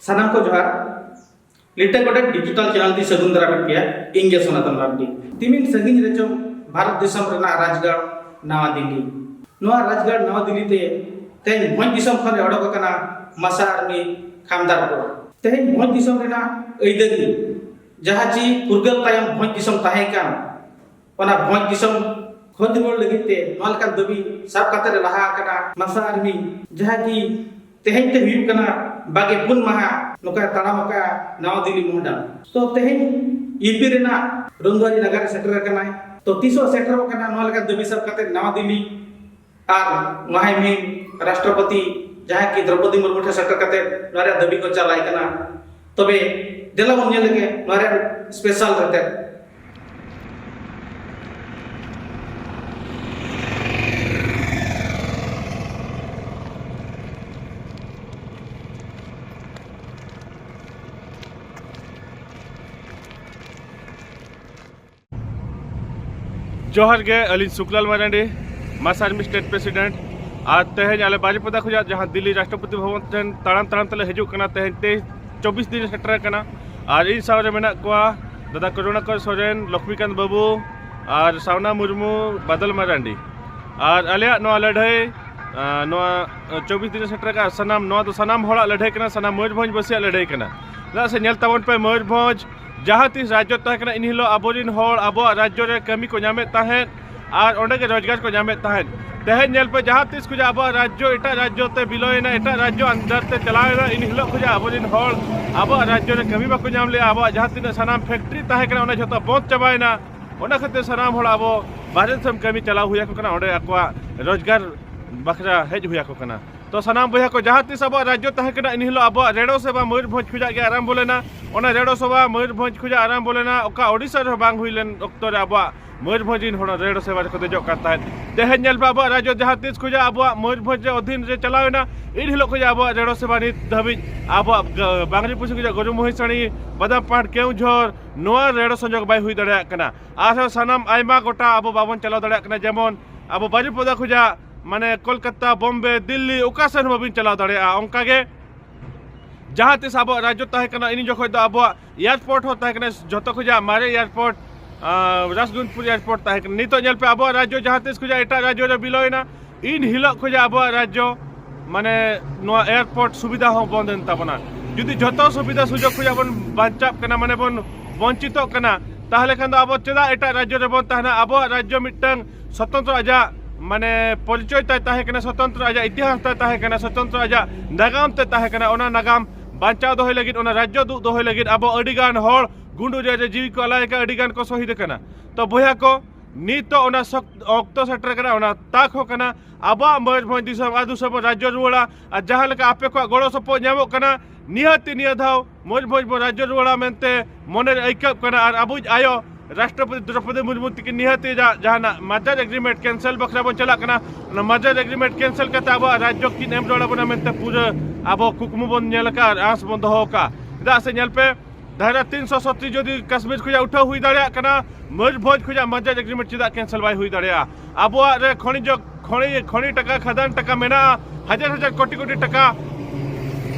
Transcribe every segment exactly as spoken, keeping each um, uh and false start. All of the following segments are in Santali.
ᱥᱟᱱᱟᱢ ᱠᱚ ᱡᱚᱦᱟᱨ᱾ ᱞᱤᱴᱟᱹ ᱜᱚᱰᱮᱛ ᱰᱤᱡᱤᱴᱟᱞ ᱪᱮᱱᱮᱞ ᱛᱮ ᱥᱟᱹᱜᱩᱱ ᱫᱟᱨᱟᱢ ᱮᱫ ᱯᱮᱭᱟ᱾ ᱤᱧ ᱜᱮ ᱥᱚᱱᱟᱛᱚᱱ ᱢᱟᱨᱰᱤ᱾ ᱛᱤᱢᱤᱱ ᱥᱟᱺᱜᱤᱧ ᱨᱮᱪᱚᱝ ᱵᱷᱟᱨᱚᱛ ᱫᱤᱥᱚᱢ ᱨᱮᱱᱟᱜ ᱨᱟᱡᱽᱜᱟᱲ ᱱᱟᱣᱟ ᱫᱤᱞᱞᱤ᱾ ᱱᱚᱣᱟ ᱨᱟᱡᱽᱜᱟᱲ ᱱᱟᱣᱟ ᱫᱤᱞᱞᱤ ᱛᱮ ᱛᱮᱦᱮᱧ ᱵᱷᱚᱸᱡᱽ ᱫᱤᱥᱚᱢ ᱠᱷᱚᱱ ᱮ ᱚᱰᱚᱠ ᱟᱠᱟᱱᱟ ᱢᱟᱥᱟ ᱟᱨᱢᱤ ᱠᱷᱟᱢᱫᱟᱨ ᱠᱚ᱾ ᱛᱮᱦᱮᱧ ᱵᱷᱚᱸᱡᱽ ᱫᱤᱥᱚᱢ ᱨᱮᱱᱟᱜ ᱟᱹᱭᱫᱟᱹᱨᱤ, ᱡᱟᱦᱟᱸ ᱪᱤ ᱯᱷᱩᱨᱜᱟᱹᱞ ᱛᱟᱭᱚᱢ ᱵᱷᱚᱸᱡᱽ ᱫᱤᱥᱚᱢ ᱛᱟᱦᱮᱸ ᱠᱟᱱ, ᱚᱱᱟ ᱵᱷᱚᱸᱡᱽ ᱫᱤᱥᱚᱢ ᱠᱷᱚᱸᱫᱽ ᱨᱩᱣᱟᱹᱲ ᱞᱟᱹᱜᱤᱫ ᱛᱮ ᱱᱚᱣᱟ ᱞᱮᱠᱟᱱ ᱫᱟᱹᱵᱤ ᱥᱟᱵ ᱠᱟᱛᱮ ᱨᱮ ᱞᱟᱦᱟ ᱟᱠᱟᱱᱟ ᱢᱟᱥᱟ ᱟᱨᱢᱤ, ᱡᱟᱦᱟᱸ ᱠᱤ ᱛᱮᱦᱮᱧ ᱛᱮ ᱦᱩᱭᱩᱜ ᱠᱟᱱᱟ ᱵᱟᱜᱮ ᱯᱩᱱ ᱢᱟᱦᱟ ᱱᱚᱝᱠᱟ ᱛᱟᱲᱟᱢ ᱟᱠᱟᱫᱼᱟ ᱱᱟᱣᱟ ᱫᱤᱞᱞᱤ ᱢᱚᱦᱰᱟ᱾ ᱛᱚ ᱛᱮᱦᱮᱧ ᱤᱭᱩᱯᱤ ᱨᱮᱱᱟᱜ ᱨᱚᱱᱫᱩᱣᱟᱨᱤ ᱱᱟᱜᱟᱨ ᱨᱮ ᱥᱮᱴᱮᱨ ᱟᱠᱟᱱᱟᱭ᱾ ᱛᱚ ᱛᱤᱥᱚᱜ ᱥᱮᱴᱮᱨᱚᱜ ᱠᱟᱱᱟ ᱱᱚᱣᱟ ᱞᱮᱠᱟᱱ ᱫᱟᱹᱵᱤ ᱥᱟᱵ ᱠᱟᱛᱮ ᱱᱟᱣᱟ ᱫᱤᱞᱞᱤ ᱟᱨ ᱢᱟᱦᱟᱭ ᱢᱤᱢ ᱨᱟᱥᱴᱨᱚᱯᱚᱛᱤ ᱡᱟᱦᱟᱸ ᱠᱤ ᱫᱨᱚᱯᱚᱫᱤ ᱢᱩᱨᱢᱩ ᱴᱷᱮᱱ ᱥᱮᱴᱮᱨ ᱠᱟᱛᱮ ᱱᱚᱣᱟ ᱨᱮᱭᱟᱜ ᱫᱟᱹᱵᱤ ᱠᱚ ᱪᱟᱞᱟᱭ ᱠᱟᱱᱟ᱾ ᱛᱚᱵᱮ ᱫᱮᱞᱟ ᱵᱚᱱ ᱧᱮᱞ ᱞᱮᱜᱮ ᱱᱚᱣᱟ ᱨᱮᱭᱟᱜ ᱥᱯᱮᱥᱟᱞ ᱨᱮᱛᱮᱫ᱾ ᱡᱚᱦᱟᱨ ᱜᱮ, ᱟᱹᱞᱤᱧ ᱥᱩᱠᱞᱟᱞ ᱢᱟᱨᱟᱱᱰᱤ, ᱢᱟᱥ ᱟᱨᱢᱤ ᱥᱴᱮᱴ ᱯᱨᱮᱥᱤᱰᱮᱱᱴ᱾ ᱟᱨ ᱛᱮᱦᱮᱧ ᱟᱞᱮ ᱵᱟᱨᱤᱯᱚᱫᱟ ᱠᱷᱚᱱᱟᱜ ᱡᱟᱦᱟᱸ ᱫᱤᱞᱞᱤ ᱨᱟᱥᱴᱨᱚᱯᱚᱛᱤ ᱵᱷᱚᱵᱚᱱ ᱴᱷᱮᱱ ᱛᱟᱲᱟᱢ ᱛᱟᱲᱟᱢ ᱛᱮᱞᱮ ᱦᱤᱡᱩᱜ ᱠᱟᱱᱟ, ᱛᱮᱦᱮᱧ ᱛᱮᱭᱤᱥ ᱪᱚᱵᱵᱤᱥ ᱫᱤᱱ ᱥᱮᱴᱮᱨ ᱟᱠᱟᱱᱟ᱾ ᱟᱨ ᱤᱧ ᱥᱟᱶ ᱨᱮ ᱢᱮᱱᱟᱜ ᱠᱚᱣᱟ ᱫᱟᱫᱟ ᱠᱚᱨᱩᱬᱟᱠᱚᱨ ᱥᱚᱨᱮᱱ, ᱞᱚᱠᱷᱢᱤᱠᱟᱱᱛ ᱵᱟᱹᱵᱩ, ᱟᱨ ᱥᱟᱣᱱᱟ ᱢᱩᱨᱢᱩ, ᱵᱟᱫᱚᱞ ᱢᱟᱨᱟᱱᱰᱤ᱾ ᱟᱨ ᱟᱞᱮᱭᱟᱜ ᱱᱚᱣᱟ ᱞᱟᱹᱲᱦᱟᱹᱭ, ᱟᱸ, ᱱᱚᱣᱟ ᱪᱚᱵᱵᱤᱥ ᱫᱤᱱ ᱥᱮᱴᱮᱨ ᱟᱠᱟᱫ ᱥᱟᱱᱟᱢ, ᱱᱚᱣᱟ ᱫᱚ ᱥᱟᱱᱟᱢ ᱦᱚᱲᱟᱜ ᱞᱟᱹᱲᱦᱟᱹᱭ ᱠᱟᱱᱟ, ᱥᱟᱱᱟᱢ ᱢᱚᱭᱩᱨᱵᱷᱚᱸᱡᱽ ᱵᱟᱹᱥᱤᱭᱟᱜ ᱞᱟᱹᱲᱦᱟᱹᱭ ᱠᱟᱱᱟ᱾ ᱪᱮᱫᱟᱜ ᱥᱮ ᱧᱮᱞ ᱛᱟᱵᱚᱱ ᱯᱮ, ᱢᱚᱭᱩᱨᱵᱷᱚᱸᱡᱽ ᱡᱟᱦᱟᱸ ᱛᱤᱥ ᱨᱟᱡᱽᱡᱚ ᱛᱟᱦᱮᱸ ᱠᱟᱱᱟ, ᱤᱱ ᱦᱤᱞᱳᱜ ᱟᱵᱚᱨᱮᱱ ᱦᱚᱲ ᱟᱵᱚᱣᱟᱜ ᱨᱟᱡᱽᱡᱚ ᱨᱮ ᱠᱟᱹᱢᱤ ᱠᱚ ᱧᱟᱢᱮᱫ ᱛᱟᱦᱮᱸᱫ ᱟᱨ ᱚᱸᱰᱮ ᱜᱮ ᱨᱳᱡᱽᱜᱟᱨ ᱠᱚ ᱧᱟᱢᱮᱫ ᱛᱟᱦᱮᱸᱫ᱾ ᱛᱮᱦᱮᱧ ᱧᱮᱞ ᱯᱮ, ᱡᱟᱦᱟᱸ ᱛᱤᱥ ᱠᱷᱚᱱᱟᱜ ᱟᱵᱚᱣᱟᱜ ᱨᱟᱡᱽᱡᱚ ᱮᱴᱟᱜ ᱨᱟᱡᱽᱡᱚ ᱛᱮ ᱵᱤᱞᱚᱭᱮᱱᱟ, ᱮᱴᱟᱜ ᱨᱟᱡᱽᱡᱚ under ᱛᱮ ᱪᱟᱞᱟᱣᱮᱱᱟ, ᱤᱱ ᱦᱤᱞᱳᱜ ᱠᱷᱚᱱᱟᱜ ᱟᱵᱚᱨᱮᱱ ᱦᱚᱲ ᱟᱵᱚᱣᱟᱜ ᱨᱟᱡᱽᱡᱚ ᱨᱮ ᱠᱟᱹᱢᱤ ᱵᱟᱠᱚ ᱧᱟᱢ ᱞᱮᱜᱼᱟ᱾ ᱟᱵᱚᱣᱟᱜ ᱡᱟᱦᱟᱸ ᱛᱤᱱᱟᱹᱜ ᱥᱟᱱᱟᱢ factory ᱛᱟᱦᱮᱸ ᱠᱟᱱᱟ, ᱚᱱᱟ ᱡᱷᱚᱛᱚ ᱵᱚᱱᱫ ᱪᱟᱵᱟᱭᱮᱱᱟ᱾ ᱚᱱᱟ ᱠᱷᱟᱹᱛᱤᱨ ᱥᱟᱱᱟᱢ ᱦᱚᱲ ᱟᱵᱚ ᱵᱟᱦᱨᱮ ᱫᱤᱥᱚᱢ ᱠᱟᱹᱢᱤ ᱪᱟᱞᱟᱣ ᱦᱩᱭ ᱟᱠᱚ ᱠᱟᱱᱟ, ᱚᱸᱰᱮ ᱟᱠᱚᱣᱟᱜ ᱨᱳᱡᱽᱜᱟᱨ ᱵᱟᱠᱷᱨᱟ ᱦᱮᱡ ᱦᱩᱭ ᱟᱠᱚ ᱠᱟᱱᱟ᱾ ᱛᱚ ᱥᱟᱱᱟᱢ ᱵᱚᱭᱦᱟ ᱠᱚ, ᱡᱟᱦᱟᱸ ᱛᱤᱥ ᱟᱵᱚᱣᱟᱜ ᱨᱟᱡᱽᱡᱚ ᱛᱟᱦᱮᱸ ᱠᱟᱱᱟ, ᱤᱱ ᱦᱤᱞᱳᱜ ᱟᱵᱚᱣᱟᱜ ᱨᱮᱰᱳ ᱥᱮᱵᱟ ᱢᱚᱭᱩᱨᱵᱷᱚᱸᱡᱽ ᱠᱷᱚᱱᱟᱜ ᱜᱮ ᱟᱨᱟᱢᱵᱚ ᱞᱮᱱᱟ᱾ ᱚᱱᱟ ᱨᱮᱰᱳ ᱥᱮᱵᱟ ᱢᱚᱭᱩᱨᱵᱷᱚᱸᱡᱽ ᱠᱷᱚᱱᱟᱜ ᱟᱨᱟᱢᱵᱚ ᱞᱮᱱᱟ, ᱚᱠᱟ ᱳᱰᱤᱥᱟ ᱨᱮᱦᱚᱸ ᱵᱟᱝ ᱦᱩᱭ ᱞᱮᱱ ᱚᱠᱛᱚ ᱨᱮ ᱟᱵᱚᱣᱟᱜ ᱢᱚᱭᱩᱨᱵᱷᱚᱸᱡᱽ ᱨᱤᱱ ᱦᱚᱲ ᱨᱮᱰᱳ ᱥᱮᱵᱟ ᱨᱮᱠᱚ ᱫᱮᱡᱚᱜ ᱠᱟᱱ ᱛᱟᱦᱮᱸᱫ᱾ ᱛᱮᱦᱮᱧ ᱧᱮᱞ ᱯᱮ, ᱟᱵᱚᱣᱟᱜ ᱨᱟᱡᱽᱡᱚ ᱡᱟᱦᱟᱸ ᱛᱤᱥ ᱠᱷᱚᱱᱟᱜ ᱟᱵᱚᱣᱟᱜ ᱢᱚᱭᱩᱨᱵᱷᱚᱸᱡᱽ ᱨᱮ ᱚᱫᱷᱤᱱ ᱨᱮ ᱪᱟᱞᱟᱣ ᱮᱱᱟ, ᱤᱱ ᱦᱤᱞᱳᱜ ᱠᱷᱚᱱᱟᱜ ᱟᱵᱚᱣᱟᱜ ᱨᱮᱰᱳ ᱥᱮᱵᱟ ᱱᱤᱛ ᱫᱷᱟᱹᱵᱤᱡ ᱟᱵᱚᱣᱟᱜ ᱜᱟ-, ᱵᱟᱝᱨᱤ ᱯᱩᱥᱤ ᱠᱷᱚᱱᱟᱜ ᱜᱩᱨᱩ ᱢᱚᱦᱤᱥᱟᱱᱤ, ᱵᱟᱫᱟᱢ ᱯᱟᱦᱟᱲ, ᱠᱮᱣᱡᱷᱚᱨ, ᱱᱚᱣᱟ ᱨᱮᱰᱳ ᱥᱚᱝᱡᱳᱜᱽ ᱵᱟᱭ ᱦᱩᱭ ᱫᱟᱲᱮᱭᱟᱜ ᱠᱟᱱᱟ᱾ ᱟᱨᱦᱚᱸ ᱥᱟᱱᱟᱢ ᱟᱭᱢᱟ ᱜᱚᱴᱟ ᱟᱵᱚ ᱵᱟᱵᱚᱱ ᱪᱟᱞᱟᱣ ᱫᱟᱲᱮᱭᱟᱜ ᱠᱟᱱᱟ, ᱡᱮᱢᱚᱱ ᱟᱵᱚ ᱵᱟᱨᱤᱯᱚᱫᱟ ᱠᱷᱚᱱᱟᱜ, ᱢᱟᱱᱮ, ᱠᱳᱞᱠᱟᱛᱟ, ᱵᱚᱢᱵᱮ, ᱫᱤᱞᱞᱤ, ᱚᱠᱟ ᱥᱮᱱ ᱦᱚᱸ ᱵᱟᱵᱚᱱ ᱪᱟᱞᱟᱣ ᱫᱟᱲᱮᱭᱟᱜᱼᱟ᱾ ᱚᱱᱠᱟ ᱜᱮ ᱡᱟᱦᱟᱸ ᱛᱤᱥ ᱟᱵᱚᱣᱟᱜ ᱨᱟᱡᱽᱡᱚ ᱛᱟᱦᱮᱸ ᱠᱟᱱᱟ, ᱤᱱ ᱡᱚᱠᱷᱚᱡ ᱫᱚ ᱟᱵᱚᱣᱟᱜ ᱮᱭᱟᱨᱯᱳᱨᱴ ᱦᱚᱸ ᱛᱟᱦᱮᱸ ᱠᱟᱱᱟ, ᱡᱷᱚᱛᱚ ᱠᱷᱚᱡᱟᱜ ᱢᱟᱨᱮ ᱮᱭᱟᱨᱯᱳᱨᱴ, ᱟᱸ, ᱨᱟᱥᱜᱩᱱᱯᱩᱨ ᱮᱭᱟᱨᱯᱳᱨᱴ ᱛᱟᱦᱮᱸ ᱠᱟᱱᱟ᱾ ᱱᱤᱛᱚᱜ ᱧᱮᱞ ᱯᱮ, ᱟᱵᱚᱣᱟᱜ ᱨᱟᱡᱽᱡᱚ ᱡᱟᱦᱟᱸ ᱛᱤᱥ ᱠᱷᱚᱡᱟᱜ ᱮᱴᱟᱜ ᱨᱟᱡᱽᱡᱚ ᱨᱮ ᱵᱤᱞᱚᱭᱮᱱᱟ, ᱤᱱ ᱦᱤᱞᱳᱜ ᱠᱷᱚᱡᱟᱜ ᱟᱵᱚᱣᱟᱜ ᱨᱟᱡᱽᱡᱚ, ᱢᱟᱱᱮ, ᱱᱚᱣᱟ ᱮᱭᱟᱨᱯᱳᱨᱴ ᱥᱩᱵᱤᱫᱷᱟ ᱦᱚᱸ ᱵᱚᱱᱫ ᱮᱱ ᱛᱟᱵᱚᱱᱟ᱾ ᱡᱩᱫᱤ ᱡᱷᱚᱛᱚ ᱥᱩᱵᱤᱫᱷᱟ ᱥᱩᱡᱳᱜᱽ ᱠᱷᱚᱡᱟᱜ ᱵᱚᱱ ᱵᱟᱧᱪᱟᱜ ᱠᱟᱱᱟ, ᱢᱟᱱᱮ ᱵᱚᱱ ᱵᱚᱧᱪᱤᱛᱚᱜ ᱠᱟᱱᱟ, ᱛᱟᱦᱚᱞᱮ ᱠᱷᱟᱱ ᱫᱚ ᱟᱵᱚ ᱪᱮᱫᱟᱜ ᱮᱴᱟᱜ ᱨᱟᱡᱽᱡᱚ ᱨᱮᱵᱚᱱ ᱛᱟᱦᱮᱱᱟ? ᱟᱵᱚᱣᱟᱜ ᱨᱟᱡᱽᱡᱚ ᱢᱤᱫᱴᱟᱝ ᱥᱚᱛᱚᱱᱛᱨᱚ ᱟᱡᱟᱜ, ᱢᱟᱱᱮ, ᱯᱚᱨᱤᱪᱚᱭ ᱛᱟᱭ ᱛᱟᱦᱮᱸ ᱠᱟᱱᱟ, ᱥᱚᱛᱚᱱᱛᱨᱚ ᱟᱡᱟᱜ ᱤᱛᱤᱦᱟᱥ ᱛᱟᱭ ᱛᱟᱦᱮᱸ ᱠᱟᱱᱟ, ᱥᱚᱛᱚᱱᱛᱨᱚ ᱟᱡᱟᱜ ᱱᱟᱜᱟᱢ ᱛᱮ ᱛᱟᱦᱮᱸ ᱠᱟᱱᱟ᱾ ᱚᱱᱟ ᱱᱟᱜᱟᱢ ᱵᱟᱧᱪᱟᱣ ᱫᱚᱦᱚᱭ ᱞᱟᱹᱜᱤᱫ, ᱚᱱᱟ ᱨᱟᱡᱽᱡᱚ ᱫᱩᱜ ᱫᱚᱦᱚᱭ ᱞᱟᱹᱜᱤᱫ ᱟᱵᱚ ᱟᱹᱰᱤ ᱜᱟᱱ ᱦᱚᱲ ᱜᱩᱸᱰᱩ ᱨᱮ ᱡᱤᱣᱤ ᱠᱚ ᱟᱞᱟᱭ ᱟᱠᱟᱫ, ᱟᱹᱰᱤ ᱜᱟᱱ ᱠᱚ ᱥᱚᱦᱤᱫ ᱟᱠᱟᱱᱟ᱾ ᱛᱚ ᱵᱚᱭᱦᱟ ᱠᱚ, ᱱᱤᱛᱚᱜ ᱚᱱᱟ ᱥᱚᱠ-, ᱚᱠᱛᱚ ᱥᱮᱴᱮᱨ ᱟᱠᱟᱱᱟ, ᱚᱱᱟ ᱛᱟᱠ ᱦᱚᱸ ᱠᱟᱱᱟ᱾ ᱟᱵᱚᱣᱟᱜ ᱢᱚᱭᱩᱨᱵᱷᱚᱸᱡᱽ ᱫᱤᱥᱚᱢ ᱟᱨ ᱫᱤᱥᱚᱢ ᱵᱚᱱ ᱨᱟᱡᱽᱡᱚ ᱨᱩᱣᱟᱹᱲᱟ, ᱟᱨ ᱡᱟᱦᱟᱸ ᱞᱮᱠᱟ ᱟᱯᱮ ᱠᱚᱣᱟᱜ ᱜᱚᱲᱚ ᱥᱚᱯᱚᱦᱚᱫ ᱧᱟᱢᱚᱜ ᱠᱟᱱᱟ, ᱱᱤᱦᱟᱹᱛᱤ ᱱᱤᱭᱟᱹ ᱫᱷᱟᱣ ᱢᱚᱭᱩᱨᱵᱷᱚᱸᱡᱽ ᱵᱚᱱ ᱨᱟᱡᱽᱡᱚ ᱨᱩᱣᱟᱹᱲᱟ ᱢᱮᱱᱛᱮ ᱢᱚᱱᱮᱨᱮ ᱟᱹᱭᱠᱟᱹᱜ ᱠᱟᱱᱟ᱾ ᱟᱨ ᱟᱵᱚᱭᱤᱡ ᱟᱭᱳ ᱨᱟᱥᱴᱨᱚᱯᱚᱛᱤ ᱫᱨᱚᱯᱚᱫᱤ ᱢᱩᱨᱢᱩ ᱛᱤᱠᱤᱱ ᱱᱤᱦᱟᱹᱛᱤ ᱡᱟ-, ᱡᱟᱦᱟᱱᱟᱜ merger agreement cancel ᱵᱟᱠᱷᱨᱟ ᱵᱚᱱ ᱪᱟᱞᱟᱜ ᱠᱟᱱᱟ, ᱚᱱᱟ merger agreement cancel ᱠᱟᱛᱮ ᱟᱵᱚᱣᱟᱜ ᱨᱟᱡᱽᱡᱚ ᱠᱤᱱ ᱮᱢ ᱨᱩᱣᱟᱹᱲ ᱟᱵᱚᱱᱟ ᱢᱮᱱᱛᱮ ᱯᱩᱨᱟᱹ ᱟᱵᱚ ᱠᱩᱠᱢᱩ ᱵᱚᱱ ᱧᱮᱞ ᱟᱠᱟᱫᱼᱟ ᱟᱨ ᱟᱸᱥ ᱵᱚᱱ ᱫᱚᱦᱚ ᱟᱠᱟᱫᱼᱟ᱾ ᱪᱮᱫᱟᱜ ᱥᱮ ᱧᱮᱞ ᱯᱮ, ᱫᱷᱟᱨᱟ ᱛᱤᱱᱥᱚ ᱥᱚᱛᱨᱤᱥ ᱡᱩᱫᱤ ᱠᱟᱥᱢᱤᱨ ᱠᱷᱚᱱᱟᱜ ᱩᱴᱷᱟᱹᱣ ᱦᱩᱭ ᱫᱟᱲᱮᱭᱟᱜ ᱠᱟᱱᱟ, ᱢᱚᱭᱩᱨᱵᱷᱚᱸᱡᱽ ᱠᱷᱚᱱᱟᱜ merger agreement ᱪᱮᱫᱟᱜ cancel ᱵᱟᱭ ᱦᱩᱭ ᱫᱟᱲᱮᱭᱟᱜᱼᱟ? ᱟᱵᱚᱣᱟᱜ ᱨᱮ ᱠᱷᱚᱱᱤᱡᱚ, ᱠᱷᱚᱱᱤ, ᱠᱷᱚᱱᱤ ᱴᱟᱠᱟ, ᱠᱷᱟᱫᱟᱱ ᱴᱟᱠᱟ ᱢᱮᱱᱟᱜᱼᱟ, ᱦᱟᱡᱟᱨ ᱦᱟᱡᱟᱨ ᱠᱳᱴᱤ ᱠᱳᱴᱤ ᱴᱟᱠᱟ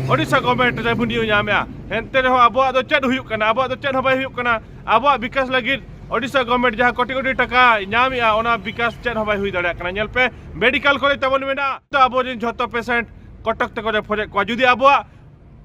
ᱳᱰᱤᱥᱟ government revenue ᱧᱟᱢᱮᱜᱼᱟ᱾ ᱮᱱᱛᱮ ᱨᱮᱦᱚᱸ ᱟᱵᱚᱣᱟᱜ ᱫᱚ ᱪᱮᱫ ᱦᱩᱭᱩᱜ ᱠᱟᱱᱟ? ᱟᱵᱚᱣᱟᱜ ᱫᱚ ᱪᱮᱫ ᱦᱚᱸ ᱵᱟᱭ ᱦᱩᱭᱩᱜ ᱠᱟᱱᱟ᱾ ᱟᱵᱚᱣᱟᱜ ᱵᱤᱠᱟᱥ ᱞᱟᱹᱜᱤᱫ ᱳᱰᱤᱥᱟ government ᱡᱟᱦᱟᱸ ᱠᱳᱴᱤ ᱠᱳᱴᱤ ᱴᱟᱠᱟ ᱧᱟᱢᱮᱜᱼᱟ, ᱚᱱᱟ ᱵᱤᱠᱟᱥ ᱪᱮᱫ ᱦᱚᱸ ᱵᱟᱭ ᱦᱩᱭ ᱫᱟᱲᱮᱭᱟᱜ ᱠᱟᱱᱟ᱾ ᱧᱮᱞ ᱯᱮ, medical ᱠᱚᱞᱮᱡᱽ ᱛᱟᱵᱚᱱ ᱢᱮᱱᱟᱜᱼᱟ, ᱛᱚ ᱟᱵᱚᱨᱮᱱ ᱡᱷᱚᱛᱚ patient ᱠᱚᱴᱚᱠ ᱛᱮᱠᱚ referᱮᱫ ᱠᱚᱣᱟ᱾ ᱡᱩᱫᱤ ᱟᱵᱚᱣᱟᱜ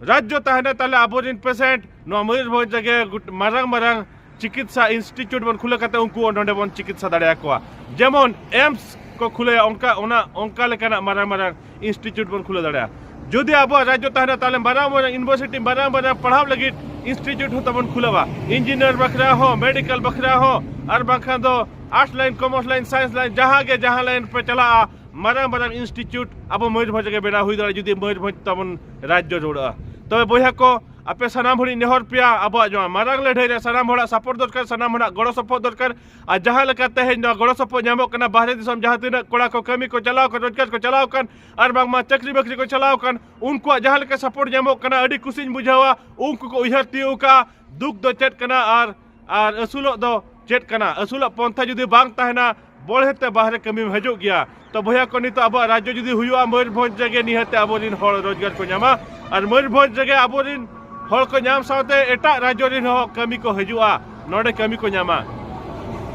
ᱨᱟᱡᱽᱡᱚ ᱛᱟᱦᱮᱱᱟ, ᱛᱟᱦᱞᱮ ᱟᱵᱚᱨᱮᱱ patient ᱱᱚᱣᱟ ᱢᱚᱭᱩᱨᱵᱷᱚᱸᱡᱽ ᱨᱮᱜᱮ ᱜᱩᱴ-, ᱢᱟᱨᱟᱝ ᱢᱟᱨᱟᱝ ᱪᱤᱠᱤᱛᱥᱟ institute ᱵᱚᱱ ᱠᱷᱩᱞᱟᱹᱣ ᱠᱟᱛᱮ ᱩᱱᱠᱩ ᱱᱚᱰᱮ ᱵᱚᱱ ᱪᱤᱠᱤᱛᱥᱟ ᱫᱟᱲᱮᱭᱟᱠᱚᱣᱟ᱾ ᱡᱮᱢᱚᱱ AIIMS ᱠᱚ ᱠᱷᱩᱞᱟᱹᱭᱟ, ᱚᱱᱠᱟ, ᱚᱱᱟ, ᱚᱱᱠᱟ ᱞᱮᱠᱟᱱᱟᱜ ᱢᱟᱨᱟᱝ ᱢᱟᱨᱟᱝ institute ᱵᱚᱱ ᱠᱷᱩᱞᱟᱹᱣ ᱫᱟᱲᱮᱭᱟᱜᱼᱟ᱾ ᱡᱩᱫᱤ ᱟᱵᱚᱣᱟᱜ ᱨᱟᱡᱽᱡᱚ ᱛᱟᱦᱮᱱᱟ, ᱛᱟᱦᱞᱮ ᱢᱟᱨᱟᱝ ᱢᱟᱨᱟᱝ university, ᱢᱟᱨᱟᱝ ᱢᱟᱨᱟᱝ ᱯᱟᱲᱦᱟᱣ ᱞᱟᱹᱜᱤᱫ institute ᱦᱚᱸ ᱛᱟᱵᱚᱱ ᱠᱷᱩᱞᱟᱹᱣᱟ, engineer ᱵᱟᱠᱷᱨᱟ ᱦᱚᱸ, medical ᱵᱟᱠᱷᱨᱟ ᱦᱚᱸ, ᱟᱨ ᱵᱟᱝᱠᱷᱟᱱ ᱫᱚ arts line, commerce line, science line, ᱡᱟᱦᱟᱸ ᱜᱮ ᱡᱟᱦᱟᱸ line ᱯᱮ ᱪᱟᱞᱟᱜᱼᱟ, ᱢᱟᱨᱟᱝ ᱢᱟᱨᱟᱝ institute ᱟᱵᱚ ᱢᱚᱭᱩᱨᱵᱷᱚᱸᱡᱽ ᱨᱮᱜᱮ ᱵᱮᱱᱟᱣ ᱦᱩᱭ ᱫᱟᱲᱮᱭᱟᱜᱼᱟ, ᱡᱩᱫᱤ ᱢᱚᱭᱩᱨᱵᱷᱚᱸᱡᱽ ᱛᱟᱵᱚᱱ ᱨᱟᱡᱽᱡᱚ ᱨᱩᱣᱟᱹᱲᱚᱜᱼᱟ᱾ ᱛᱚᱵᱮ ᱵᱚᱭᱦᱟ ᱠᱚ, ᱟᱯᱮ ᱥᱟᱱᱟᱢ ᱦᱚᱲᱤᱧ ᱱᱮᱦᱚᱨ ᱯᱮᱭᱟ, ᱟᱵᱚᱣᱟᱜ ᱱᱚᱣᱟ ᱢᱟᱨᱟᱝ ᱞᱟᱹᱲᱦᱟᱹᱭ ᱨᱮ ᱥᱟᱱᱟᱢ ᱦᱚᱲᱟᱜ support ᱫᱚᱨᱠᱟᱨ, ᱥᱟᱱᱟᱢ ᱦᱚᱲᱟᱜ ᱜᱚᱲᱚ ᱥᱚᱯᱚᱦᱚᱫ ᱫᱚᱨᱠᱟᱨ᱾ ᱟᱨ ᱡᱟᱦᱟᱸ ᱞᱮᱠᱟ ᱛᱮᱦᱮᱧ ᱱᱚᱣᱟ ᱜᱚᱲᱚ ᱥᱚᱯᱚᱦᱚᱫ ᱧᱟᱢᱚᱜ ᱠᱟᱱᱟ, ᱵᱟᱦᱨᱮ ᱫᱤᱥᱚᱢ ᱡᱟᱦᱟᱸ ᱛᱤᱱᱟᱹᱜ ᱠᱚᱲᱟ ᱠᱚ ᱠᱟᱹᱢᱤ ᱠᱚ ᱪᱟᱞᱟᱣ ᱟᱠᱟᱱ, ᱨᱳᱡᱽᱜᱟᱨ ᱠᱚ ᱪᱟᱞᱟᱣ ᱟᱠᱟᱱ, ᱟᱨ ᱵᱟᱝᱢᱟ ᱪᱟᱹᱠᱨᱤ ᱵᱟᱹᱠᱨᱤ ᱠᱚ ᱪᱟᱞᱟᱣ ᱟᱠᱟᱱ, ᱩᱱᱠᱩᱣᱟᱜ ᱡᱟᱦᱟᱸ ᱞᱮᱠᱟ support ᱧᱟᱢᱚᱜ ᱠᱟᱱᱟ, ᱟᱹᱰᱤ ᱠᱩᱥᱤᱧ ᱵᱩᱡᱷᱟᱹᱣᱟ᱾ ᱩᱱᱠᱩ ᱠᱚ ᱩᱭᱦᱟᱹᱨ ᱛᱤᱭᱳᱜ ᱠᱟᱜᱼᱟ, ᱫᱩᱠ ᱫᱚ ᱪᱮᱫ ᱠᱟᱱᱟ ᱟᱨ, ᱟᱨ ᱟᱹᱥᱩᱞᱚᱜ ᱫᱚ ᱪᱮᱫ ᱠᱟᱱᱟ᱾ ᱟᱹᱥᱩᱞᱚᱜ ᱯᱚᱱᱛᱷᱟ ᱡᱩᱫᱤ ᱵᱟᱝ ᱛᱟᱦᱮᱱᱟ, ᱵᱚᱲᱦᱮ ᱛᱮ ᱵᱟᱦᱨᱮ ᱠᱟᱹᱢᱤᱢ ᱦᱤᱡᱩᱜ ᱜᱮᱭᱟ᱾ ᱛᱚ ᱵᱚᱭᱦᱟ ᱠᱚ, ᱱᱤᱛᱚᱜ ᱟᱵᱚᱣᱟᱜ ᱨᱟᱡᱽᱡᱚ ᱡᱩᱫᱤ ᱦᱩᱭᱩᱜᱼᱟ, ᱢᱚᱭᱩᱨᱵᱷᱚᱸᱡᱽ ᱨᱮᱜᱮ ᱱᱤᱦᱟᱹᱛ ᱟᱵᱚᱨᱮᱱ ᱦᱚᱲ ᱨᱳᱡᱽᱜᱟᱨ ᱠᱚ ᱧᱟᱢᱟ᱾ ᱟᱨ ᱢᱚᱭᱩᱨᱵᱷᱚᱸᱡᱽ ᱨᱮᱜᱮ ᱟᱵᱚᱨᱮᱱ ᱦᱚᱲ ᱠᱚ ᱧᱟᱢ ᱥᱟᱶᱛᱮ ᱮᱴᱟᱜ ᱨᱟᱡᱽᱡᱚ ᱨᱮᱱ ᱦᱚᱸ ᱠᱟᱹᱢᱤ ᱠᱚ ᱦᱤᱡᱩᱜᱼᱟ, ᱱᱚᱰᱮ ᱠᱟᱹᱢᱤ ᱠᱚ ᱧᱟᱢᱟ᱾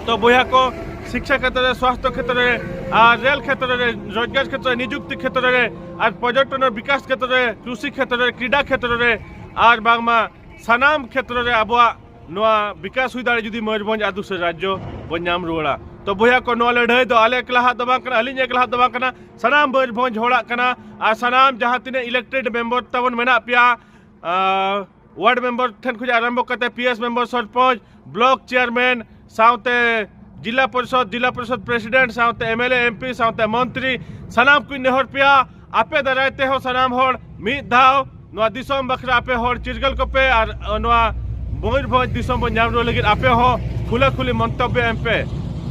ᱛᱚ ᱵᱚᱭᱦᱟ ᱠᱚ, ᱥᱤᱠᱠᱷᱟ ᱠᱷᱮᱛᱨᱚ ᱨᱮ, ᱥᱣᱟᱥᱛᱷᱚ ᱠᱷᱮᱛᱨᱚ ᱨᱮ, ᱟᱨ ᱨᱮᱞ ᱠᱷᱮᱛᱨᱚ ᱨᱮ, ᱨᱳᱡᱽᱜᱟᱨ ᱠᱷᱮᱛᱨᱚ ᱨᱮ, ᱱᱤᱡᱩᱠᱛᱤ ᱠᱷᱮᱛᱨᱚ ᱨᱮ, ᱟᱨ ᱯᱚᱨᱡᱚᱴᱚᱱ ᱵᱤᱠᱟᱥ ᱠᱷᱮᱛᱨᱚ ᱨᱮ, ᱠᱨᱤᱥᱤ ᱠᱷᱮᱛᱨᱚ ᱨᱮ, ᱠᱨᱤᱰᱟ ᱠᱷᱮᱛᱨᱚ ᱨᱮ, ᱟᱨ ᱵᱟᱝᱢᱟ ᱥᱟᱱᱟᱢ ᱠᱷᱮᱛᱨᱚ ᱨᱮ ᱟᱵᱚᱣᱟᱜ ᱱᱚᱣᱟ ᱵᱤᱠᱟᱥ ᱦᱩᱭ ᱫᱟᱲᱮ ᱡᱩᱫᱤ ᱢᱚᱭᱩᱨᱵᱷᱚᱸᱡᱽ ᱟᱹᱛᱩ ᱥᱮ ᱨᱟᱡᱽᱡᱚ ᱵᱚᱱ ᱧᱟᱢ ᱨᱩᱣᱟᱹᱲᱟ᱾ ᱛᱚ ᱵᱚᱭᱦᱟ ᱠᱚ, ᱱᱚᱣᱟ ᱞᱟᱹᱲᱦᱟᱹᱭ ᱫᱚ ᱟᱞᱮ ᱮᱠᱞᱟᱦᱟᱜ ᱫᱚ ᱵᱟᱝ ᱠᱟᱱᱟ, ᱟᱹᱞᱤᱧ ᱮᱠᱞᱟᱦᱟᱜ ᱫᱚ ᱵᱟᱝ ᱠᱟᱱᱟ, ᱥᱟᱱᱟᱢ ᱢᱚᱭᱩᱨᱵᱷᱚᱸᱡᱽ ᱦᱚᱲᱟᱜ ᱠᱟᱱᱟ᱾ ᱟᱨ ᱥᱟᱱᱟᱢ ᱡᱟᱦᱟᱸ ᱛᱤᱱᱟᱹᱜ ᱤᱞᱮᱠᱴᱮᱰ ᱢᱮᱢᱵᱟᱨ ᱛᱟᱵᱚᱱ ᱢᱮᱱᱟᱜ ᱯᱮᱭᱟ, ᱟᱨ ᱣᱟᱨᱰ ᱢᱮᱢᱵᱟᱨ ᱴᱷᱮᱱ ᱠᱷᱚᱱ ᱟᱨᱟᱢᱵᱷᱚ ᱠᱟᱛᱮ P S member, sarpanch, block chairman, ᱥᱟᱶᱛᱮ ᱡᱤᱞᱟ ᱯᱚᱨᱤᱥᱚᱫ, ᱡᱤᱞᱟ ᱯᱚᱨᱤᱥᱚᱫ ᱯᱨᱮᱥᱤᱰᱮᱱᱴ, ᱥᱟᱶᱛᱮ M L A, M P, ᱥᱟᱶᱛᱮ ᱢᱚᱱᱛᱨᱤ, ᱥᱟᱱᱟᱢ ᱠᱚᱧ ᱱᱮᱦᱚᱨ ᱯᱮᱭᱟ, ᱟᱯᱮ ᱫᱟᱨᱟᱭ ᱛᱮᱦᱚᱸ ᱥᱟᱱᱟᱢ ᱦᱚᱲ ᱢᱤᱫ ᱫᱷᱟᱣ ᱱᱚᱣᱟ ᱫᱤᱥᱚᱢ ᱵᱟᱠᱷᱨᱟ ᱟᱯᱮ ᱦᱚᱲ ᱪᱤᱨᱜᱟᱹᱞ ᱠᱚᱯᱮ ᱟᱨ ᱱᱚᱣᱟ ᱢᱚᱭᱩᱨᱵᱷᱚᱸᱡᱽ ᱫᱤᱥᱚᱢ ᱵᱚᱱ ᱧᱟᱢ ᱨᱩᱣᱟᱹᱲ ᱞᱟᱹᱜᱤᱫ ᱟᱯᱮ ᱦᱚᱸ ᱠᱷᱩᱞᱟᱹ ᱠᱷᱩᱞᱤ ᱢᱚᱱᱛᱚᱵᱵᱚ ᱮᱢ ᱯᱮ᱾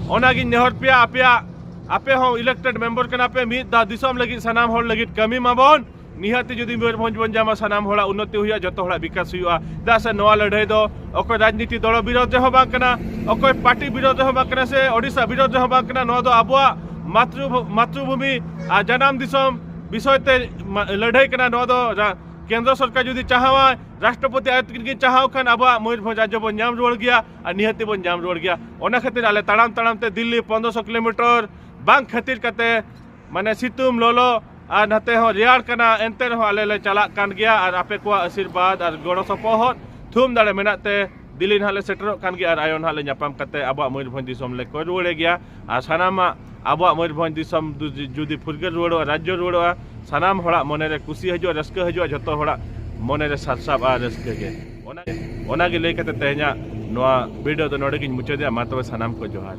ᱚᱱᱟᱜᱤᱧ ᱱᱮᱦᱚᱨ ᱯᱮᱭᱟ, ᱟᱯᱮᱭᱟᱜ, ᱟᱯᱮ ᱦᱚᱸ ᱤᱞᱮᱠᱴᱮᱰ ᱢᱮᱢᱵᱟᱨ ᱠᱟᱱᱟ ᱯᱮ, ᱢᱤᱫ ᱫᱷᱟᱣ ᱫᱤᱥᱚᱢ ᱞᱟᱹᱜᱤᱫ ᱥᱟᱱᱟᱢ ᱦᱚᱲ ᱞᱟᱹᱜᱤᱫ ᱠᱟᱹᱢᱤ ᱢᱟᱵᱚᱱ᱾ ᱱᱤᱦᱟᱹᱛᱤ ᱡᱩᱫᱤ ᱢᱚᱭᱩᱨᱵᱷᱚᱸᱡᱽ ᱵᱚᱱ ᱧᱟᱢᱟ, ᱥᱟᱱᱟᱢ ᱦᱚᱲᱟᱜ ᱩᱱᱱᱚᱛᱤ ᱦᱩᱭᱩᱜᱼᱟ, ᱡᱚᱛᱚ ᱦᱚᱲᱟᱜ ᱵᱤᱠᱟᱥ ᱦᱩᱭᱩᱜᱼᱟ᱾ ᱪᱮᱫᱟᱜ ᱥᱮ ᱱᱚᱣᱟ ᱞᱟᱹᱲᱦᱟᱹᱭ ᱫᱚ ᱚᱠᱚᱭ ᱨᱟᱡᱽᱱᱤᱛᱤ ᱫᱚᱞ ᱵᱤᱨᱳᱫᱷ ᱨᱮᱦᱚᱸ ᱵᱟᱝ ᱠᱟᱱᱟ, ᱚᱠᱚᱭ ᱯᱟᱨᱴᱤ ᱵᱤᱨᱳᱫᱷ ᱨᱮᱦᱚᱸ ᱵᱟᱝ ᱠᱟᱱᱟ, ᱥᱮ ᱳᱰᱤᱥᱟ ᱵᱤᱨᱳᱫᱷ ᱨᱮᱦᱚᱸ ᱵᱟᱝ ᱠᱟᱱᱟ᱾ ᱱᱚᱣᱟ ᱫᱚ ᱟᱵᱚᱣᱟᱜ ᱢᱟᱛᱨᱩ-, ᱢᱟᱛᱨᱩᱵᱷᱩᱢᱤ ᱟᱨ ᱡᱟᱱᱟᱢ ᱫᱤᱥᱚᱢ ᱵᱤᱥᱚᱭ ᱛᱮ ᱢᱟ-, ᱞᱟᱹᱲᱦᱟᱹᱭ ᱠᱟᱱᱟ᱾ ᱱᱚᱣᱟ ᱫᱚ ᱨᱟ-, ᱠᱮᱱᱫᱨᱚ ᱥᱚᱨᱠᱟᱨ ᱡᱩᱫᱤ ᱪᱟᱦᱟᱣᱟᱭ, ᱨᱟᱥᱴᱨᱚᱯᱚᱛᱤ ᱟᱡ ᱛᱮᱜᱮ ᱪᱟᱦᱟᱣ ᱠᱷᱟᱱ ᱟᱵᱚᱣᱟᱜ ᱢᱚᱭᱩᱨᱵᱷᱚᱸᱡᱽ ᱨᱟᱡᱽᱡᱚ ᱵᱚᱱ ᱧᱟᱢ ᱨᱩᱣᱟᱹᱲ ᱜᱮᱭᱟ, ᱟᱨ ᱱᱤᱦᱟᱹᱛᱤ ᱵᱚᱱ ᱧᱟᱢ ᱨᱩᱣᱟᱹᱲ ᱜᱮᱭᱟ᱾ ᱚᱱᱟ ᱠᱷᱟᱹᱛᱤᱨ ᱟᱞᱮ ᱛᱟᱲᱟᱢ ᱛᱟᱲᱟᱢ ᱛᱮ ᱫᱤᱞᱞᱤ ᱯᱚᱱᱫᱽᱨᱚᱥᱚ ᱠᱤᱞᱳᱢᱤᱴᱟᱨ ᱵᱟᱝ ᱠᱷᱟᱹᱛᱤᱨ ᱠᱟᱛᱮ, ᱢᱟᱱᱮ ᱥᱤᱛᱩᱝ ᱞᱚᱞᱚ ᱟᱨ ᱱᱟᱛᱮ ᱦᱚᱸ ᱨᱮᱭᱟᱲ ᱠᱟᱱᱟ, ᱮᱱᱛᱮ ᱨᱮᱦᱚᱸ ᱟᱞᱮ ᱞᱮ ᱪᱟᱞᱟᱜ ᱠᱟᱱ ᱜᱮᱭᱟ᱾ ᱟᱨ ᱟᱯᱮ ᱠᱚᱣᱟᱜ ᱟᱥᱤᱨᱵᱟᱫᱽ ᱟᱨ ᱜᱚᱲᱚ ᱥᱚᱯᱚᱦᱚᱫ ᱛᱷᱩᱢ ᱫᱟᱲᱮ ᱢᱮᱱᱟᱜ ᱛᱮ ᱫᱤᱞᱞᱤ ᱱᱟᱦᱟᱜ ᱞᱮ ᱥᱮᱴᱮᱨᱚᱜ ᱠᱟᱱ ᱜᱮᱭᱟ᱾ ᱟᱨ ᱟᱭᱳ ᱱᱟᱦᱟᱜ ᱞᱮ ᱧᱟᱯᱟᱢ ᱠᱟᱛᱮ ᱟᱵᱚᱣᱟᱜ ᱢᱚᱭᱩᱨᱵᱷᱚᱸᱡᱽ ᱫᱤᱥᱚᱢ ᱞᱮ ᱠᱚᱭ ᱨᱩᱣᱟᱹᱲᱮ ᱜᱮᱭᱟ᱾ ᱟᱨ ᱥᱟᱱᱟᱢᱟᱜ ᱟᱵᱚᱣᱟᱜ ᱢᱚᱭᱩᱨᱵᱷᱚᱸᱡᱽ ᱫᱤᱥᱚᱢ ᱫᱩ-, ᱡᱩᱫᱤ ᱯᱷᱩᱨᱜᱟᱹᱞ ᱨᱩᱣᱟᱹᱲᱚᱜᱼᱟ, ᱨᱟᱡᱽᱡᱚ ᱨᱩᱣᱟᱹᱲᱚᱜᱼᱟ, ᱥᱟᱱᱟᱢ ᱦᱚᱲᱟᱜ ᱢᱚᱱᱮᱨᱮ ᱠᱩᱥᱤ ᱦᱤᱡᱩᱜᱼᱟ, ᱨᱟᱹᱥᱠᱟᱹ ᱦᱤᱡᱩᱜᱼᱟ, ᱡᱚᱛᱚ ᱦᱚᱲᱟᱜ ᱢᱚᱱᱮᱨᱮ ᱥᱟᱨᱥᱟᱵᱼᱟ ᱨᱟᱹᱥᱠᱟᱹ ᱜᱮ᱾ ᱚᱱᱟ, ᱚᱱᱟᱜᱮ ᱞᱟᱹᱭ ᱠᱟᱛᱮ ᱛᱮᱦᱮᱧᱟᱜ ᱱᱚᱣᱟ ᱵᱷᱤᱰᱤᱭᱳ ᱫᱚ ᱱᱚᱰᱮ ᱜᱤᱧ ᱢᱩᱪᱟᱹᱫᱮᱜᱼᱟ᱾ ᱢᱟ ᱛᱚᱵᱮ ᱥᱟᱱᱟᱢ ᱠᱚ ᱡᱚᱦᱟᱨ᱾